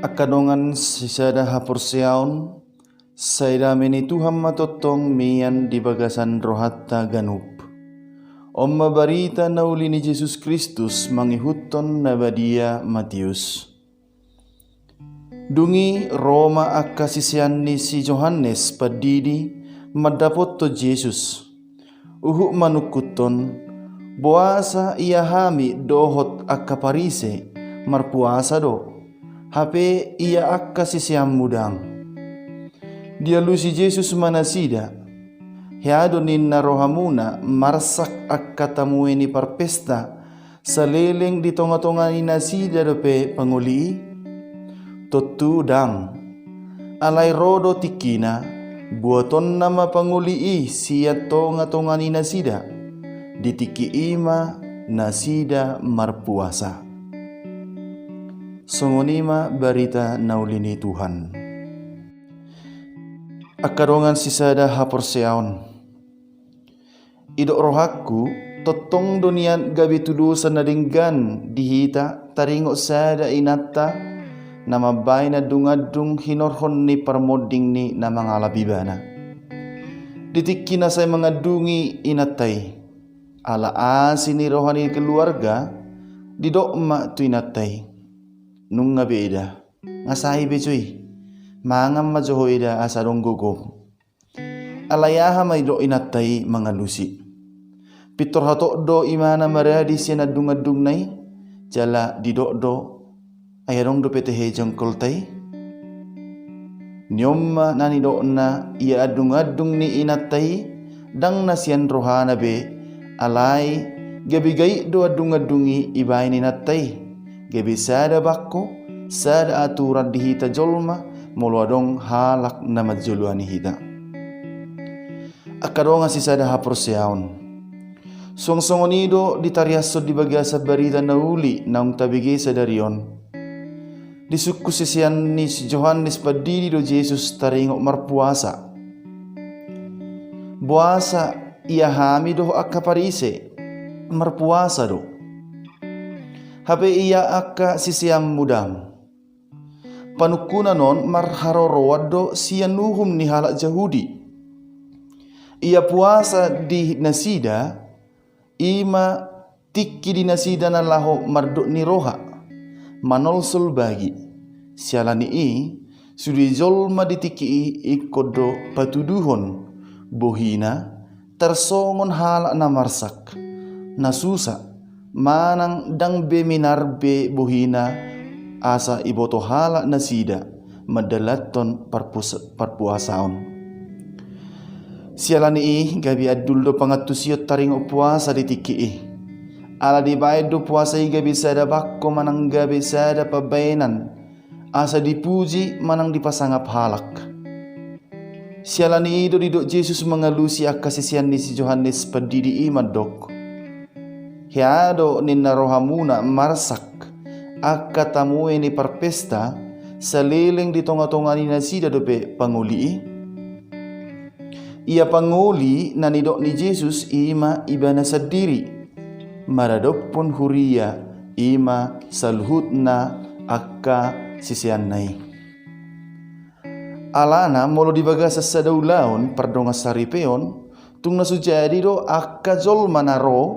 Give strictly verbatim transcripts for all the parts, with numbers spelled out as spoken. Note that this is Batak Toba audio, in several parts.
Angka dongan sisada haporseaon, sai dame ni Tuhan ma tongtong mian di bagasan rohanta ganup. On ma barita na uli ni Jesus Kristus mangihuthon na badia Matius. Dung i ro ma angka sisean ni si Johannes Pandidi mandapothon Jesus. Huhut manungkunhon, boasa ia hami dohot angka Parise marpuasa do, hape ia angka siseanmu ndang? Dialusi Jesus ma nasida, hea do ninna rohamuna marsak angka tamue ni parpesta saleleng di tonga-tonga ni nasida dope pangoli i? Tontu ndang. Alai ro do tingkina, buatonna ma pangoli i sian tonga-tonga ni nasida, di tingki i ma nasida marpuasa. Songon i ma barita na uli ni Tuhan. Angka dongan sisada haporseaon. Didok rohangku, tongtong do nian gabe tudosan na denggan di hita taringot sada inanta na mambahen andung-andung hinorhon ni parmonding ni na mangalap ibana. Di tingki na sai mangandungi inanta i, ala asi ni roha ni keluarga, didok ma tu inanta i, nunga be eda, nga sae beso i, mangan ma jo ho eda asa adong gogom. Alai aha ma didok inanta i mangalusi? Pintor hatop do imana maradi sian andung-andungna i, jala didok do, ai adong dope tehe jongkolta i? Ni on ma na nidokna ia andung-andung ni inanta i, ndang na sian rohana be, alai gabe gait do andung-andung i ibahen inanta i. Gabe sada bangko, sada aturan di hita jolma, molo adong halak na manjoloani hita. Angka dongan sisada haporseaon. Suang songon i do ditariashon di bagasan barita na uli naung tabege sadari on. Disungkun sisean ni si Johannes Pandidi do Jesus taringot marpuasa. Boasa ia hami dohot angka Parise marpuasa do, hape ia angka siseanmu ndang? Panungkunan on marharoroan do sian uhum ni halak Jahudi. Ia puasa di nasida, i ma tingki di nasida na laho mardok ni roha, manolsol bagi. Siala ni i, sude jolma di tingki i ingkon do patuduhon bohina tarsongon halak na marsak, na susa, manang ndang be minar be bohina, asa iboto halak nasida mandalanhon parpus-, parpuasaon. Siala ni i gabe andul do pangantusion taringot puasa di tingki i. Ala dibahen do puasa i gabe sada bangko manang gabe sada pambahenan, asa dipuji manang dipasangap halak. Siala ni i do didok Jesus mangalusi angka sisean ni si Johannes Pandidi i mandok, hea do ninna rohamuna marsak angka tamue ni parpesta saleleng di tonga-tonga ni nasida dope pangoli i? Ia pangoli na nidok ni Jesus i ma ibana sandiri, maradophon huria, i ma saluhutna angka siseanna i. Alana molo di bagasan sada ulaon pardongan saripeon, tung na so jadi do angka jolma na ro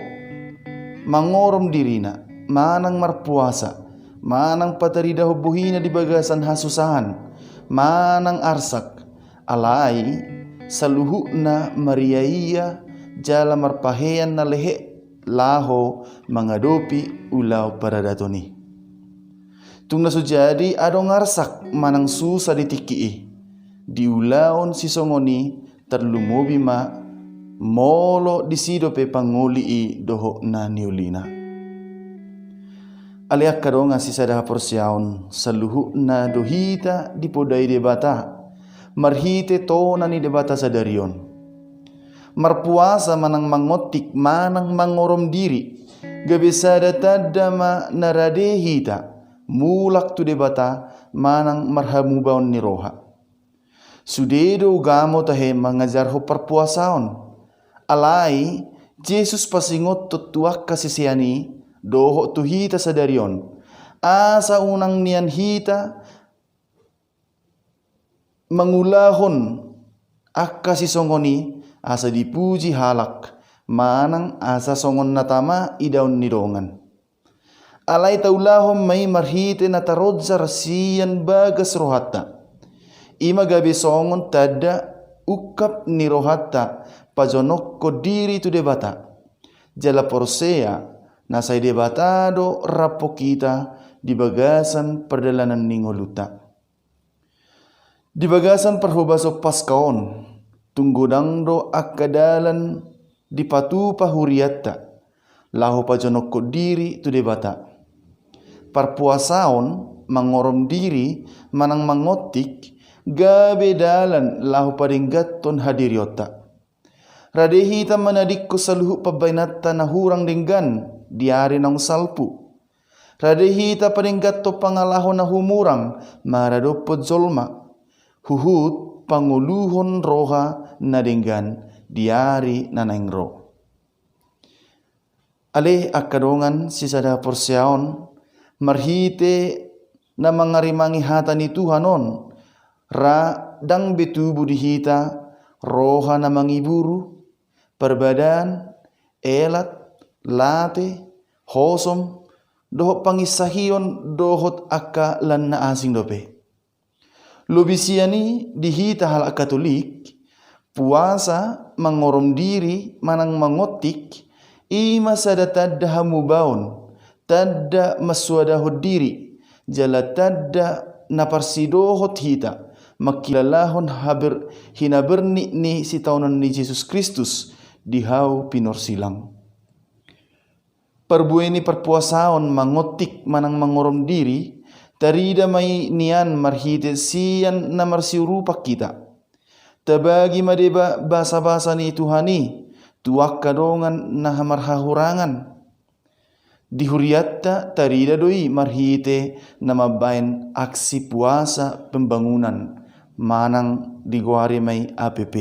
mangorom dirina, manang marpuasa, manang pataridahon bohina di bagasan hasusahan, manang arsak, alai saluhutna mariaia jala marpahean na lehek laho mangadopi ulaon paradaton i. Tung na so jadi adong arsak manang susa di tingki i, di ulaon sisongon i tarlumobi ma molo disi dope pangoli i dohot na niulina. Ale angka dongan sisada haporseaon, saluhutna do hita dipodai Debata marhite tona ni Debata sadari on. Marpuasa manang mangontik manang mangorom diri, gabe sada tanda ma na rade hita mulak tu Debata manang marhamubaon ni roha. Sude do ugamo tahe mangajarhon parpuasaon. Alai Jesus pasingothon tu angka sisean i dohot tu hita sadari on, asa unang nian hita mangulahon angka sisongon i asa dipuji halak, manang asa songon na tama idaon ni dongan. Alai taulahon ma i marhite na taronjar sian bagas rohanta. I ma gabe songon tanda ungkap ni rohanta pajonokkon diri tu Debata. Jala porsea na sai Debata do rampohon hita di bagasan pardalanan ni ngolunta. Di bagasan parhobason Paska on, tung godang do angka dalan dipatupa hurianta laho pajonokkon diri tu Debata. Parpuasaon, mangorom diri manang mangontik, gabe dalan laho padengganhon hadirionta. Rade hita manadingkon saluhut pambahenanta na hurang denggan di ari naung salpu. Rade hita padengganhon pangalaho na humurang maradophon jolma, huhut pangoluhon roha na denggan di ari na naeng ro. Ale angka dongan sisada haporseaon, marhite na mangarimangi hata ni Tuhan on, ra ndang be tubu di hita roha na mangiburu, parbadaan, elat, late, hosom, dohot panginsahion dohot angka lan na asing dope. Lobi sian i di hita halak Katolik, puasa, mangorom diri manang mangontik, i ma sada tanda hamubaon, tanda mansoadahon diri, jala tanda na parsidohot hita mangkilalahon haber-, hinabernit ni sitaonon ni Jesus Kristus di hau pinorsilang. Parbue ni parpuasaon, mangontik manang mangorom diri, tarida ma i nian marhite sian na marsiurupan hita. Tabagi ma deba basabasa ni Tuhan i tu angka dongan na marhahurangan. Di hurianta tarida do i marhite na mambahen aksi puasa pembangunan, manang digoari ma i A P P.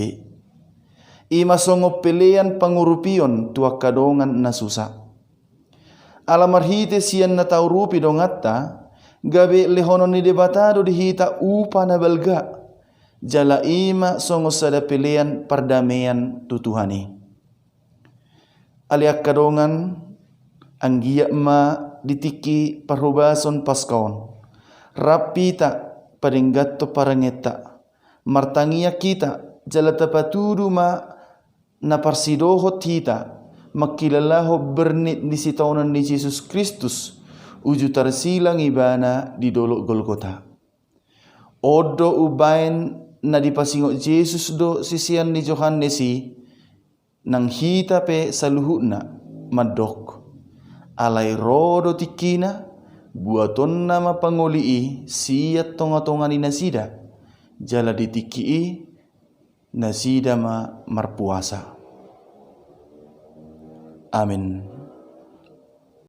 I ma songon pelean pangurupion tu angka dongan na susa. Ala marhite sian na taurupi donganta, gabe lehonon ni Debata do di hita upa na balga, jala i ma songon sada pelean pardamean tu Tuhan i. Ale angka dongan, anggiat ma di tingki parhobason Paska on, rap hita padengganhon parangenta, martangiang hita, jala tapatudu ma na parsidohot hita mangkilalahon bernit ni sitaonon ni Jesus Kristus, uju tarsilang Ibana di dolok Golgota. On do umbahen na dipasingot Jesus do sisean ni Johannes i, nang hita pe saluhutna, mandok: Alai ro do tingkina, buatonna ma pangoli i sian tongatonga ni nasida, jala di tingki i nasida ma marpuasa. Amin.